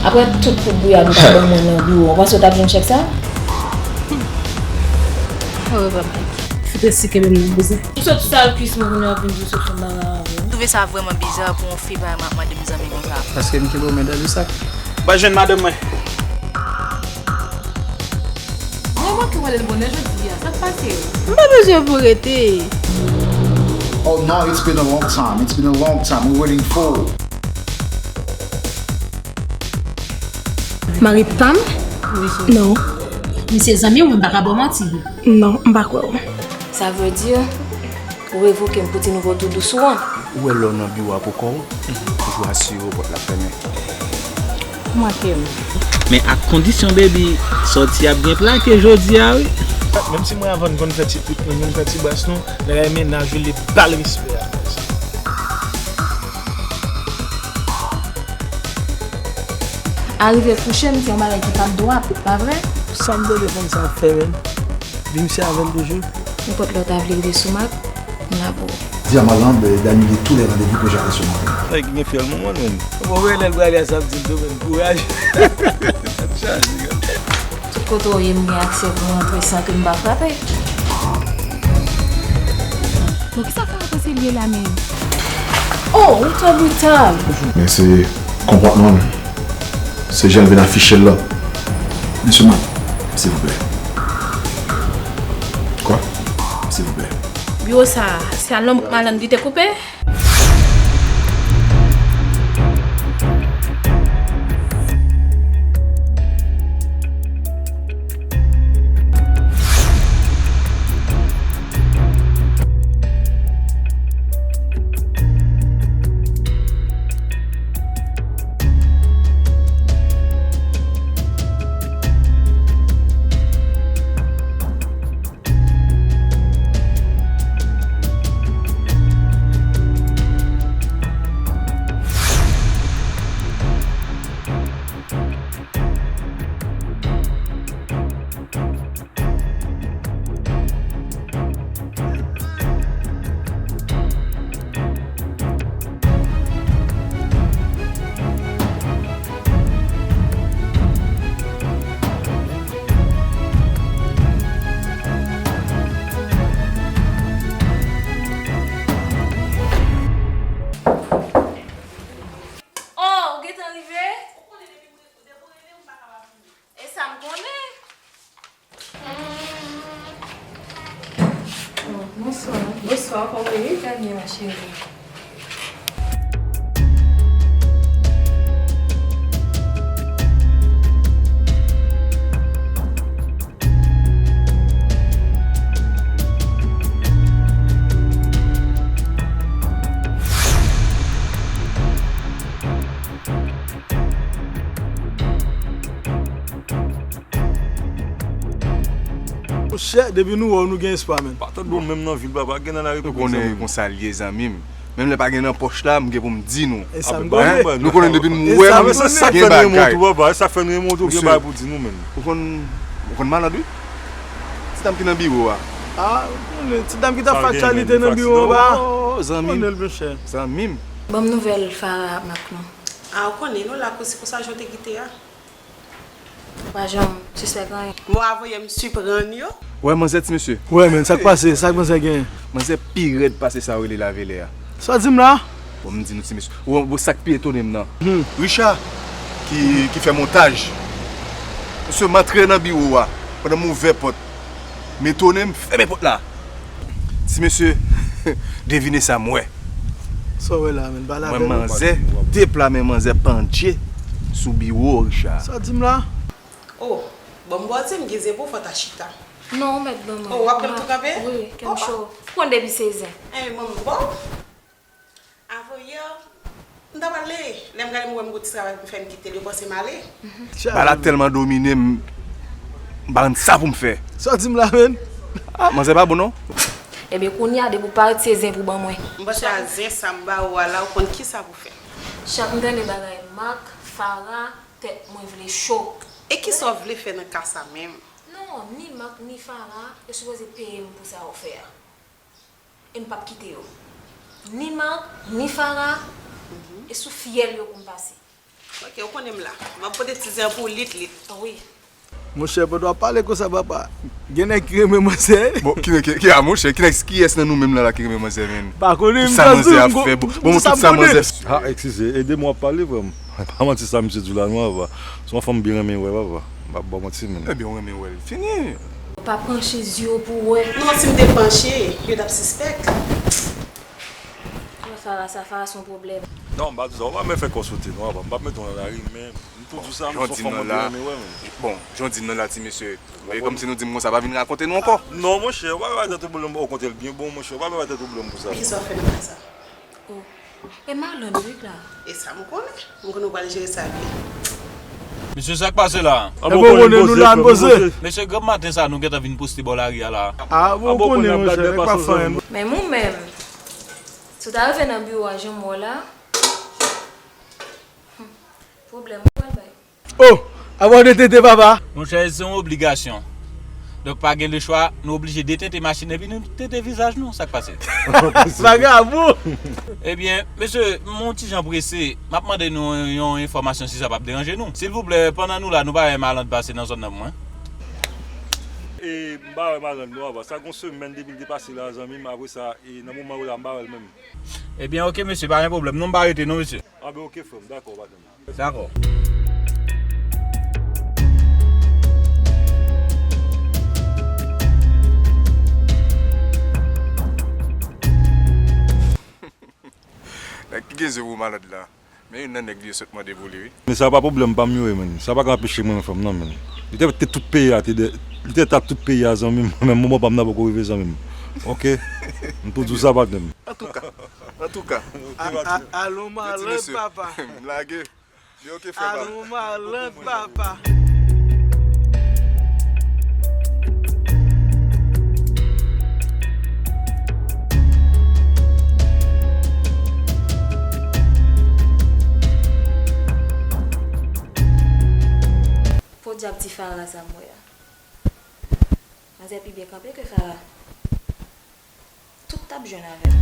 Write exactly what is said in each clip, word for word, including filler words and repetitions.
Apre tout kout bouyad ou t ap ban mwen nan biwo, ou panse w t ap jwenn chèk sa? Orevwa, Mike. Fout resi kenbe m nan bouzen. Ou sot sal kwis mwen kounye a w ap vin di w sot fè m bagay avè w. M twouve sa vrèman biza pou yon fi pa renmen ap mande m zanmi konsa. Paske m kenbe w men dan de sak. M pa jwenn madanm mwen. Mwen manke wè l bonè jodi a, sa k pase? M pa bezwen pou rete. Oh no, it's been a long time. It's been a long time. We're waiting for. Mari pa m? Non. Misye zanmi w, m pa ka ba w manti. Non, m pa kwè w. Sa vle di, ou revoke m pou ti nouvo tou dous ou an. Ou wè lè w nan biwo a pou kò w, toujou asire w pòt la fèmen. Manke m. Men ak kondisyon, baby, sòti ap gen plake jodi a, wi. Menm si mwen avè w n konn fè ti pit nou, nou fè ti bas nou, lè mennaj ou li ba l respè a. Arive kouche m se yon bagay ki p ap dwat, pa vre? Sa m tande fanm sa ap fè menm? Vin se avè l toujou? Nenpòt lè w ta vle rive sou Mak, m la pou ou. Di a Marlande d'annuler tous les rendez-vous que j'avais sur mon planning. Nèg gen fyèl manman l menm. Bon, wè lè l prale a sa ap di l tou menm. Kouraj. Tèt chaje. Tout kote w ye m gen aksè pou m rantre san ke m pa frape. Bon, kisa Farah panse l ye la menm? Oh, ou twò brital! Men se konpòtman l. Se jan l vin afiche l la. Mesye Mak, silvouplè. Kwa? Silvouplè. Biwo sa a, se a lonb malann li te koupe? Oh, ou gentan rive? E sa m konnen. Oh, bonswa. Bonswa, kòman w ye? Trè byen, ma chérie. Monchè, depi nou wè w, nou gen espwa, menn. Pa tande w menm nan vil, papa, gen nan lari. Ou konnen konsa l ye, zanmi m. Menm lè pa gen nan pòch la, m gen pou m di nou. E sa m konnen. Nou konnen depi nou wè m, gen bagay. Sa k fè n remonte w, papa, sa k fè n remonte w, gen bagay pou di nou, menn. Ou konn, ou konn Maland, wi? Ti dam ki nan biwo a. Ah, ou konnen, ti dam ki t ap fè aktyalite nan biwo an, papa. Oh, zanmi m. Zanmi m. Ban m nouvèl Farah ak Mak non. Ah, ou konnen, nou la, se konsa jan w te kite a. Ou pa janm sispèk anyen. Mo a voye m siprann yo. Wè manzè ti mesye. Wè, men, sa k pase? Sa k manzè genyen? Manzè pi rèd pase sa yo rele lavelè a. Sa w di m la? Bon, m di nou ti mesye. Ou, ou sa k pi etone m nan. Hmm. Richard, ki, ki fè montaj. Mesye, m antre nan biwo a pandan m ouvè pòt. M etone, m fèmen pòt la. Ti mesye, devine sa m wè. Sa w wè la, menn? Pale avè m. M wè manzè, de pla men manzè pandye sou biwo Richard. Sa w di m la? Oh, bon, m bò di m gen zen pou fò ta chita. Non, ou mèt ban mwen. Oh, w ap pran m tou kanpe? Wi, kè m cho. Ou konn depi se zen. Eh, manman, bon. Avanyè, m t ap ale. Lè m gade m wè m gon ti travay pou m fè, m kite l, yo panse m ale. Bal la tèlman domine m, m pa konn sa pou m fè. Sa w di m la, menn? Ah, manzè pa bon non. Ebyen, kounye a, depi w parèt, se zen pou ban mwen. M panse a zen sa m ba ou a la, ou konn kisa pou fè. Chak m tande bagay Mak, Farah, tèt mwen vle cho. E kisa w vle fè nan ka sa menm? Non, ni Mak, ni Farah, yo sipoze peye m pou sa yo fè a. E m p ap kite yo. Ni Mak, ni Farah, e sou fyèl yo pou m pase. Ok, ou konnen m la. M ap pote ti zen an pou ou lit lit. Wi. Monchè, pandan w ap pale konsa, papa, gen nèg ki renmen manzè. Bon, ki, ki, ki, a, monchè, ki nèg, kiyès nan nou menm la, la ki renmen manzè, menn? Pa konnen, tout sa manzè ap fè, bon, bon, tout sa manzè. Ah, eskize, ede m w ap pale, frè m. Pa manti sa misye di w la, non, papa. Se yon fanm byen renmen wè, papa. M pa ba w manti, menn. Ebyen, w renmen wè l. Fini. Pa panche zye w pou w wè. Non, si m te panche, yo t ap sispèk. Fara, sa, Fara, se yon pwoblèm. Non, m pa di sa. Ou pa mèt fè kò sote, non, papa. M p ap mete w nan lari, men m toujou di sa, m se yon fanm mwen byen renmen wè, menn. Bon, jan w di m nan la, ti mesye, e kòmsi nou di m konsa, pa vin rakonte nou ankò. Non, monchè, ou pa bay tèt ou pwoblèm, okontrè, l byen bon, monchè, ou pa bay tèt ou pwoblèm pou sa. Kisa w fè nan kay sa? Oh. E Marlon, wi, Clara. E sa m konnen. M konnen w pral jere sa byen. Mesye, sa k pase la? Ebyen, nou la, n poze. Mesye, granm maten sa, nou gentan vin poste bò lari a la. Ah, bon, ou konnen, monchè, nèg pa fè anyen. Men ou menm, si w ta rive nan biwo a jan m wè w la, hmm, pwoblèm ou pral bay. Oh! Apa w detente, papa? Monchè, se yon obligasyon. Donk, pa gen lechwa, nou oblije detente machin epi nou tente vizaj nou. Sa k pase? Vagabon! Ebyen, mesye, m yon ti jan prese. M ap mande nou yon enfòmasyon si sa p ap deranje nou. Silvouplè, pandan nou la, nou pa wè Marlande pase nan zòn nan pou mwen? E, m pa wè Marlande non, papa. Sa gon semèn depi l te pase la, zanmi m. Apre sa, e, nan moman yo la, m pa wè l menm. Ebyen, oke, mesye, pa gen pwoblèm. Non, m pa rete non, mesye. Anben, oke, frè m. Dakò, patnè m. Dakò. Nèg ki gen zye pou Marlande la. Men youn nan nèg li yo sot mande pou li, wi. Men sa pa pwoblèm pa m yo ye, menn. Sa pa ka anpeche mwen wè fanm nan, menn. Li te, te tout peyi a, te de, li te ta tout peyi a, zanmi m. Menm moman pa m nan poko rive, zanmi m. Oke? M tou di w sa, patnè m. Antouka, antouka. A, a, alon Malant, papa. M lage. Li oke, frè pa m. Alon Malant, papa. Podyab ti Fara sa m wè a. Manzè pi byen kanpe ke Fara. Tout t ap jwenn avè l.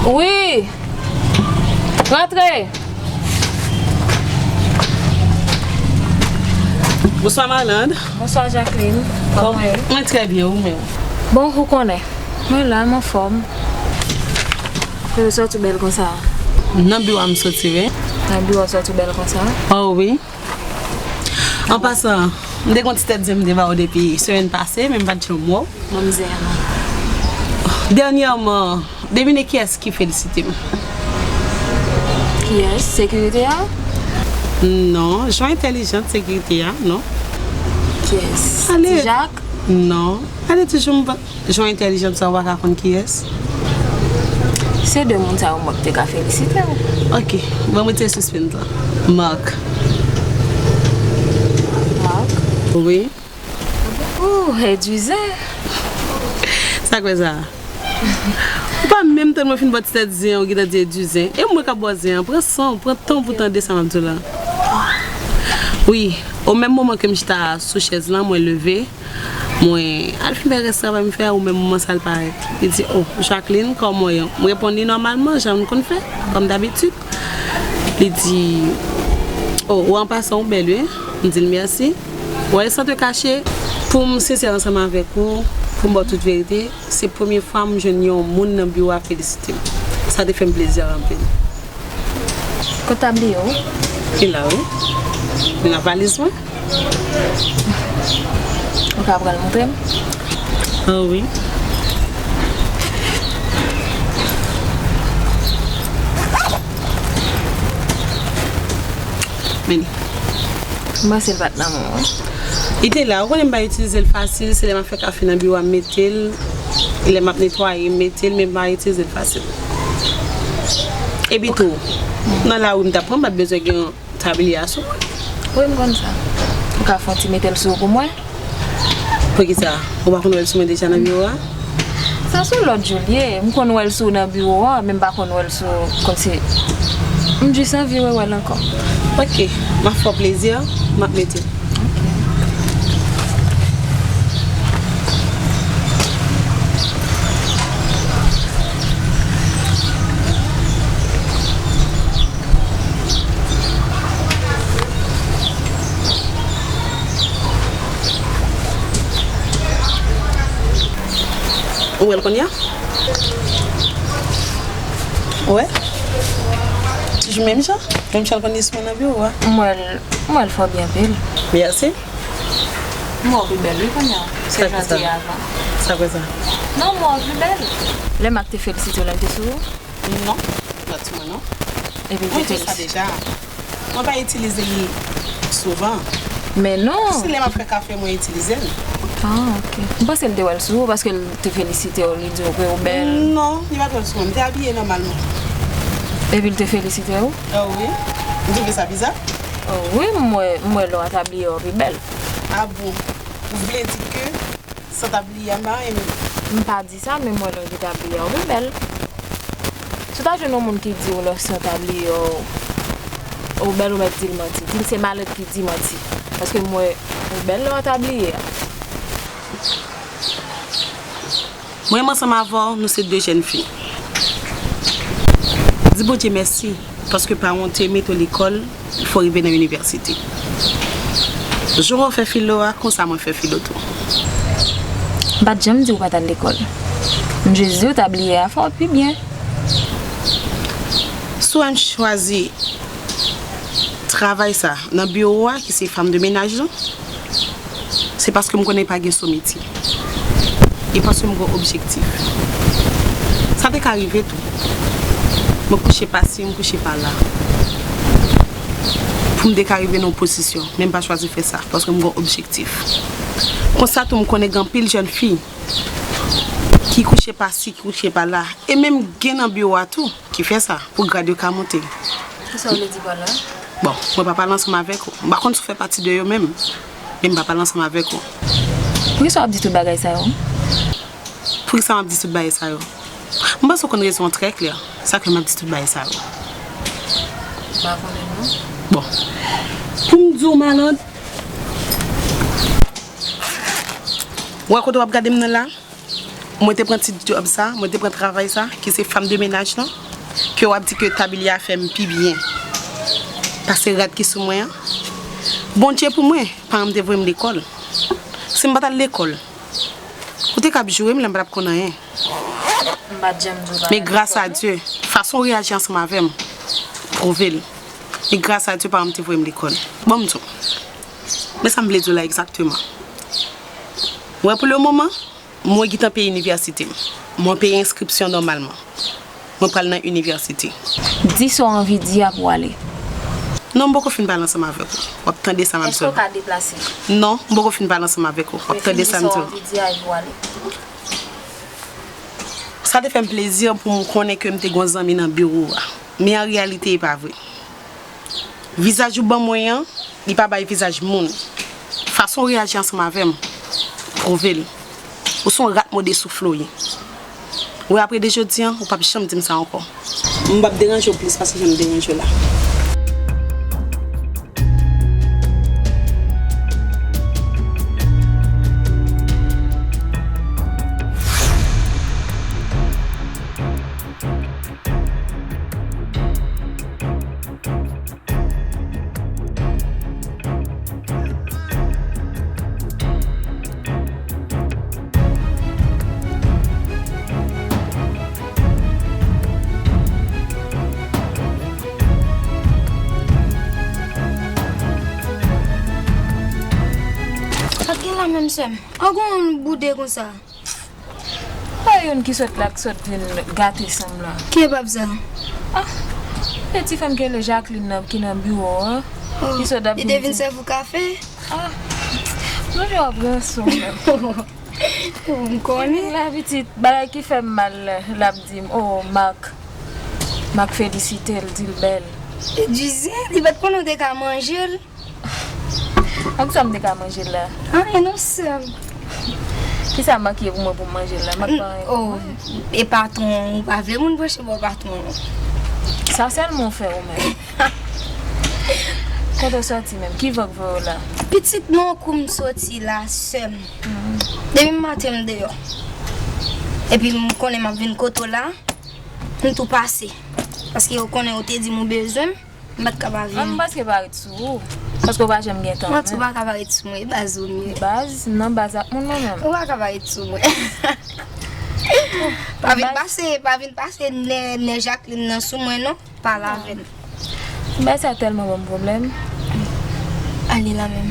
Wi! Rantre! Bonswa, Marlande. Bonswa, Jacqueline. Kòman w ye? Mwen trè byen, ou menm? Bon, ou konnen. Mwen la, m anfòm. Kote w soti bèl konsa? Nan biwo a m soti, wi. Nan biwo w soti bèl konsa? Oh, wi. An pasan, m te gon ti tèt zen m te ba w depi semèn pase, men m pa t janm wè w. Manmzè a non. Dènyèman, devine kiyès ki felisite m. Kiyès? Sekirite a? Non, Jan Entèlijant, sekirite a, non. Kiyès? Ale. Ti Jak? Non. Ale toujou m pa, Jan Entèlijant sa, ou pa ka konn kiyès? Se de moun sa yo mwen te ka felisite w. Ok, ban m retire sispens lan. Marc. Marc? Wi. Ooh, Edwizen. Sa k fè sa? Ou pa menm tann mwen fin ba w ti tèt zen an, ou gentan di Edwizen. E mwen k ap ba w zen an, pran san w, pran tan w pou w tande sa m ap di w la. Wi, o menm moman ke m chita sou chèz lan, mwen leve, mwen al fin fè rès travay m fè a, o menm moman sa l parèt. Li di, "Oh, Jacqueline, kòman w ye?" M reponn li nòmalman, jan m konn fè, kòm dabitid. Li di, "Oh, ou an pasan, ou bèl, wi." M di l, "Mèsi." Wè, san te kache, pou m sensè ansanm avèk ou, pou m ba w tout verite, se premye fwa m jwenn yon moun nan biwo a felisite m. Sa te fè m plezi anpil. Kot tab li yo? Li la, wi. Li nan valiz mwen. Ou ka pran l montre m? Ah, wi. Men li. M panse l pa t nan men w, wi. Li te la, ou konnen m pa itilize l fasil, se lè m ap fè kafe nan biwo a m mete l, lè m ap netwaye m mete l, men m pa itilize l fasil. Epi tou, nan lari m t ap pran, m pa t bezwen gen tabliye a sou mwen. Wi, m konn sa. Ou ka fè yon ti mete l sou pou mwen? Poukisa? Ou pa konn wè l sou mwen deja nan biwo a? Sa se lòt jou l ye. M konn wè l sou nan biwo a, men m pa konn wè l sou kòmsi. M jis anvi rewè l ankò. Ok, m ap fè w plezi, m ap mete. Ou wè l kounye a? Ou wè? Toujou menm jan? Menm jan l konn li sou mwen nan biwo a. M wè l, m wè l fò byen anpil. Mèsi. M wè w pi bèl, wi, kounye a. Se jan w te ye avan. Sa vre sa? Non, m wè w pi bèl. Lè Mak te felisite w la, l te sou ou? Non, li pa t sou mwen, non. Epi l te felisite. Mwen di sa deja. Mwen pa itilize li souvan. Men non. Se lè m ap fè kafe, mwen itilize l. Ah, ok. M panse l te wè l sou ou paske l te felisite w, li di w ke w bèl. Non, li pa t wè l sou mwen. M te abiye nòmalman. Epi l te felisite w? Ah wi. M twouve sa biza. Oh, wi, m wè, m wè lè w a tabliye w pi bèl. Ah bon? Ou vle di ke san tabliye a, m pa renmen? M pa di sa, men m wè lè w gen tabliye a, w pi bèl. Si w ta jwenn yon moun ki di w lè w san tabliye a, w bèl, ou mèt di l manti. Di l se malèt ki di manti. Paske m wè ou bèl lè w an tabliye a. Mwen menm ansanm avè w, nou se de jèn fi. Di Bondye mèsi, paske paran w te mete w lekòl, fò w rive nan inivèsite. Jan w fè filo a, konsa mwen fè filo tou. M pa t janm di w pa t al lekòl. M jis di w tabliye a fè w pi byen. Si w wè m chwazi travay sa nan biwo a, ki se fanm de menaj lan, se paske m konnen pa gen sou metye. E paske m gen objektif. Sa te ka rive tou. Mwen kouche pa si, m kouche pa la. Pou m te ka rive nan yon pozisyon. Men m pa chwazi fè sa, paske m gen objektif. Konsa tou, m konnen gen anpil jèn fi ki kouche pa si, ki kouche pa la. E menm gen nan biwo a tou ki fè sa, pou grad yo ka monte. Kisa w vle di pa la? Bon, mwen pa pale ansanm avèk ou. M pa konn si w fè pati de yo menm. Men m pa pale ansanm avèk ou. Poukisa w ap di tout bagay sa yo? Poukisa m ap di tout bagay sa yo? M panse w konn rezon an trè klè. Sa fè m ap di tout bagay sa yo. M pa konnen non. Bon. Pou m di w, Maland, ou wè kote w ap gade m nan la? Mwen te pran ti djòb sa, mwen te pran travay sa, ki se fanm de menaj lan, ke w ap di ke tabliye a fè m pi byen pase rad ki sou mwen an. Bondye pou mwen, paran m te voye m lekòl. Si m pa t al lekòl, ou te ka ap joure m la, m pa t ap konn anyen. M pa t janm di w pa t al lekòl. Men gras a Dye, fason w reyaji ansanm avè m, pwouve l. Men gras a Dye, paran m te voye m lekòl. Bon, m di w. Men sa m vle di w la egzakteman. Ou wè, pou le moman, mwen gentan peye inivèsite m. Mwen peye enskripsyon nòmalman. Mwen pral nan inivèsite. Di sa w anvi di a pou w ale. Non, m poko fin pale ansanm avèk ou. W ap tande sa m ap di w. Èske w ka deplase? Non, m poko fin pale ansanm avèk ou. W ap tande sa m di w. Refini sa w anvi di a epi w ale. Sa te fè m plezi pou m konnen ke m te gen yon zanmi nan biwo a. Men an reyalite, e pa vre. Vizaj ou ban mwen an, li pa bay vizaj moun. Fason w reyaji ansanm avè m, pwouve l. Ou se yon rat mode soufle w ye. Ou wè, apre de jodi an, ou p ap janm di m sa ankò. M p ap deranje w plis pase jan m deranje w la. Sa k gen la menm, sè m? An gon boude konsa. Pa youn ki sot la, k sot vin gate san m la. Ki epòp sa? Ah, e ti fanm ki rele Jacqueline nan, ki nan biwo an. Oh, ki sot ap vin di. Li te vin sèvi w kafe? Ah, nou jwe ap ranson. M konnen. La pitit, bagay ki fè m mal la, l ap di m, oh, Mak. Mak felisite l, di l bèl. E di zen, li pa t konnen w te ka manje l. Ak sa m te ka manje l la? Anyen non, sè m. Kisa Mak ye pou mwen pou m manje l la? Mak pa anyen pou mwen. Oh, e patwon, ou pa vle moun pwoche bò patwon non. Sa sèlman w fè ou menm. Kote w sòti menm? Ki van k voye w la? Pitit, nan yon kou m soti la, sè m. Depi maten m deyò. Epi m konnen m ap vin kote w la, m tou pase. Paske ou konnen ou te di m ou bezwen m, m pa t ka pa vini. An, m prèske pa ret sou ou. Paske w pa janm gen tan. Mwen tou pa ka pa ret sou mwen, e baz ou m ye. Baz? Nan baz ak moun mwen menm. Ou pa ka pa ret sou mwen. Pa vin pase, pa vin pase nè, nè Jacqueline nan sou mwen non. Pale avè m. Bagay sa tèlman ban m pwoblèm. Ale la menm.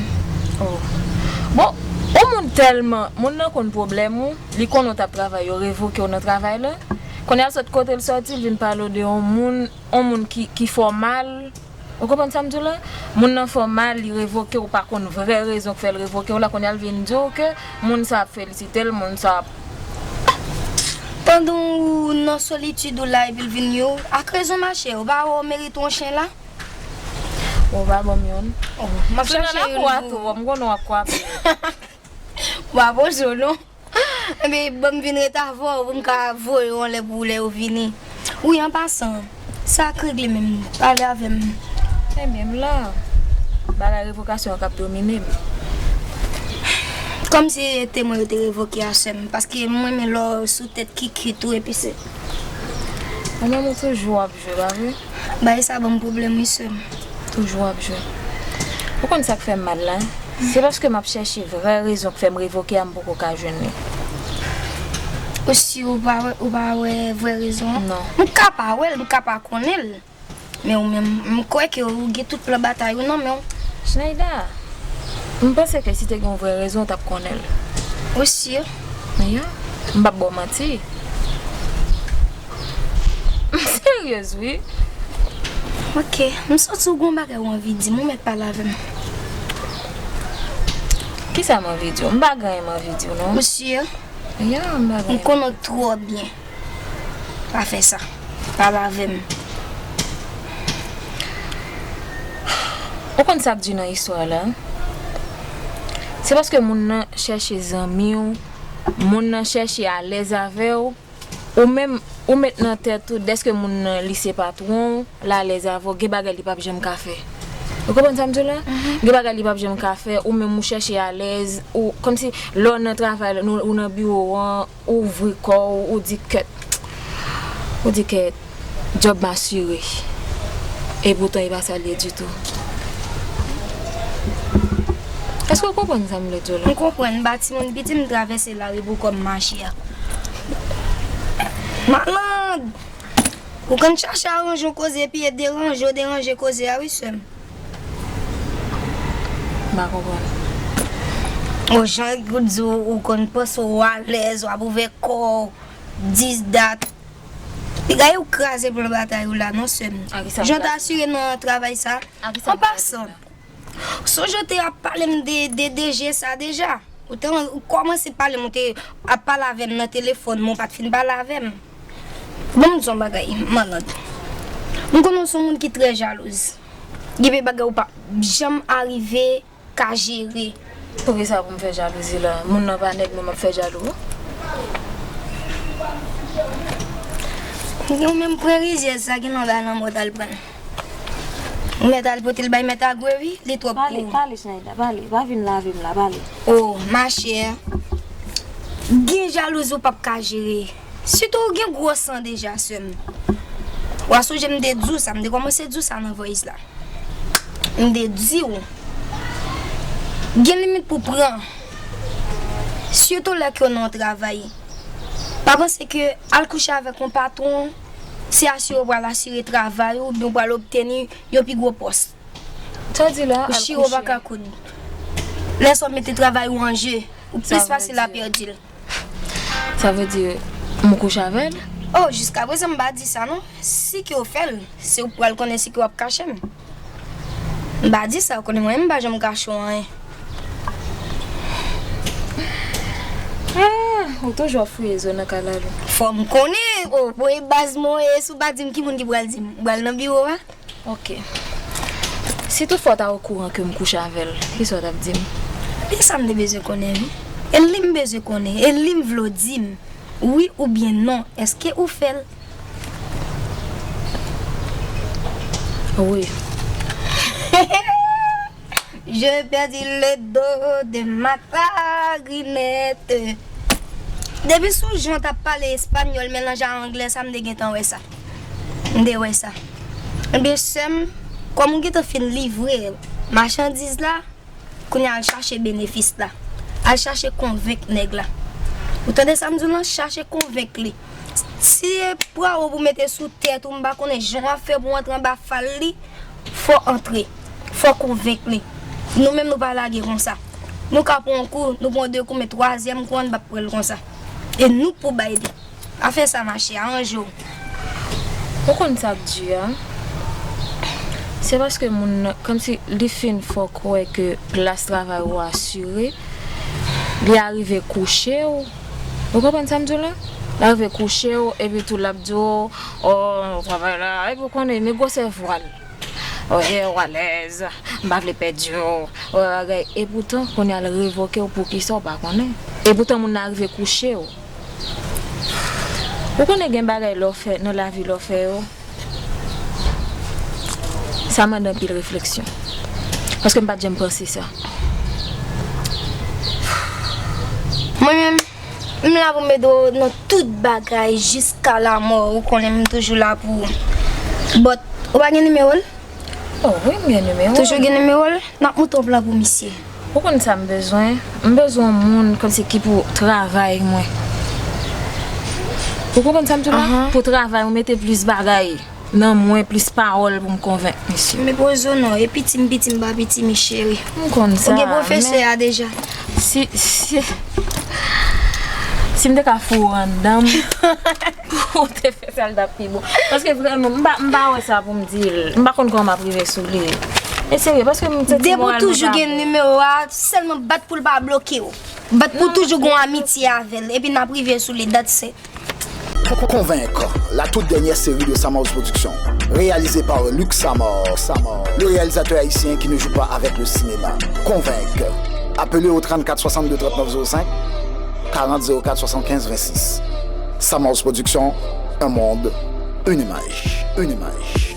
Oh. Bon, yon moun tèlman, moun nan konn pwoblèm ou, li konnen w t ap travay, yo revoke w nan travay la. Kounye a l sot kote l sòti, l vin pale w de yon moun, yon moun ki, ki fè w mal. Ou konprann sa m di w la? Moun nan fè w mal, li revoke w, ou pa konn vrè rezon k fè l revoke w la. Kounye a l vin di w ke moun sa ap felisite l, moun sa ap Pandan w nan solitid ou la epi l vin yo, ak rezon machè, ou pa wè w merite yon chen la? Ou pa ban m youn. Oh, m ap chache youn pou ou. Sou nan lakou a tou, m konnen w ap kwape. W pa poze w non. Ebyen, ban m vin ret avè w pou m ka voye w anlè pou lè w vini. Wi, an pasan, sa k regle menm? Pale avè m. Ebyen, m la. Bagay revokasyon an k ap domine m. Kòmsi e temwen yo te revoke a, sè m, paske m renmen lè w sou tèt kikit ou epi se. Ou menm ou toujou ap jwe, pa vre? Bagay sa ban m pwoblèm wi, sè m. Toujou ap jwe. Ou konn sa k fè m mal la? Se paske m ap chèche vrè rezon k fè m revoke a, m poko ka jwenn li. Ou si ou pa wè, ou pa wè vrè rezon an? Non. M ka pa wè l, m ka pa konnen l. Men ou menm, m kwè ke ou gen tout plan batay ou nan men w. Schneider, m panse ke si te gen yon vrè rezon, w t ap konnen l. Ou si? Ya, m p ap ba w manti. M seryez, wi. Ok, m santi w gen yon bagay ou anvi di m, ou mèt pale avè m. Kisa m anvi di w? M pa gen anyen m anvi di w, non. Ou si? Ya, m pa gen. M konnen w twò byen. Pa fè sa. Pale avè m. Ou konn sa k di nan istwa la? Se paske moun nan chèche zanmi w, moun nan chèche alèz avè w, ou menm, ou met nan tèt ou, dèske moun nan li se patwon w, l alèz avè w, gen bagay li p ap janm ka fè. Ou konprann sa m di w la? Gen bagay li p ap janm ka fè, ou menm ou chèche alèz, ou, kòmsi lè w nan travay la, nou, ou nan biwo an, ou ouvri kò w, ou di kèt, ou di kèt, djòb m asire. Epoutan, e pa sa l ye ditou. Èske w konprann sa m vle di w la? M konprann, m pa timoun piti, m travèse lari pou kò m mache a. Maland! Ou konn chache aranje yon koze epi e deranje w deranje koze a wi, sè m. M pa konprann. O jan ou di w, ou konn panse w alèz, w ap ouvè kò w, dis dat. Piga ou kraze plan batay ou la, non, sè m. Jan w te asire nan travay sa. An pasan, sonje w te ap pale m de, de D G sa deja. Ou te, ou kòmanse pale m, ou te ap pale avè m nan telefòn, men w pa t fin pale avè m. Bon, m di w yon bagay, Maland. M konnen w se yon moun ki trè jalouz. Gen de bagay ou pa janm arive ka jere. Poukisa pou m fè jalouzi la? Moun nan pa nèg mwen, m ap fè jalou? Ou menm pran rizyèz sa, gen nan bay lanmò t al pran l. Ou mèt al pote l bay mèt Agwe wi, li twòp pou ou. Pale, pale, Schneider, pale. Pa vin lave m la, pale. O, machè. Gen jalouzi ou p ap ka jere. Sitou ou gen gwo san deja, sè m. W a sonje m te di w sa, m te kòmanse di w sa nan voice la. M te di w, gen limit pou pran. Sitou lè ke w nan yon travay. Pa panse ke al kouche avèk yon patwon, se asire w pral asire travay ou, oubyen w pral obteni yon pi gwo pòs. Sa w di la, al kouche. Ou chire w pa ka koud. Lè sa w mete travay ou an je, ou plis fasil a pèdi l. Sa vle di, m kouche avè l? O, jiskaprezan m pa di sa non. Si ke w fè l, se ou k pral konnen si ke w ap kache m. M pa di sa, ou konnen mwen menm m pa janm kache w anyen. Ah, ou toujou ap fouye zo nan kalalou. Fò m konnen, o, bon, e baz mwen, e si w pa di m, ki moun ki pral di m? M pral nan biwo a? Ok. Si toutfwa w ta okouran ke m kouche avè l, kisa w t ap di m? E sa m te bezwen konnen, wi. E li m bezwen konnen. E li m vle w di m, wi oubyen non, èske ou fè l? Wi. Je perdis le dos de ma clarinette. Depi sou jan w t ap pale espanyòl melanje a anglè sa, m te gentan wè sa. M te wè sa. Ebyen, sè m, kòm ou gentan fin livre machandiz la, kounye a al chache benefis la. Al chache konvenk nèg la. Ou tande sa m di w lan? Chache konvenk li. Si e pwa ou pou mete sou tèt ou, m pa konnen jan w ap fè pou antre anba fal li, fò antre. Fò konvenk li. Nou menm nou pa lage konsa. Nou ka pran yon kou, nou pran de kou, men twazyèm kou an n p ap pran l konsa. E nou pou bay li. Afè sa mache, aranje w. Ou konn sa k di a? Se paske moun nan, kòmsi li fin fè w kwè ke plas travay ou asire, li arive kouche w. Ou konprann sa m di w la? Li arive kouche w, epi tou l ap di w, o, travay la, epi ou konnen, men gwosè vwa l. O, e, ou alèz, m pa vle pèdi w, o, bagay. Epoutan, kounye a l revoke w poukisa w pa konnen. Epoutan, moun nan arive kouche w. Ou konnen gen bagay lè w fè nan lavi lè w fè yo. Sa mande anpil refleksyon. Paske m pa t janm panse sa. Mwen menm, m la pou m ede w nan tout bagay jiska lamò. Ou konnen m toujou la pou ou. But, ou pa gen nimewo l? O wi, m gen nimewo l. Toujou gen nimewo l? N ap monte yon plan pou misye. Ou konn sa m bezwen? M bezwen yon moun kòmsi ki pou travay mwen. Ou konprann sa m di w la? Pou travay mwen, mete plis bagay nan mwen, plis pawòl pou m konvenk misye. Men pozo non, e piti m piti m pa piti mi cheri. M konn sa. Ou gen pwofesè a deja. Si, si, si m te ka foure anndan m pou w te fè sa, l t ap pi bon. Paske vrèman, m pa, m pa wè sa pou m di l. M pa konn kòman m ap rive sou li. E serye, paske m santi moral mwen pa bon. Depi w toujou gen nimewo a, sèlman bat pou l pa bloke w. Bat pou w toujou gen yon amitye avè l. Epi n ap rive sou li, that's it. Convaincre, la toute dernière série de Samao's Production, réalisée par Luc Samar, Samar, le réalisateur haïtien qui ne joue pas avec le cinéma. Convaincre. Appelez au trente-quatre soixante-deux trente-neuf zéro cinq, quarante zéro quatre soixante-quinze vingt-six. Samao's Production, un monde, une image, une image.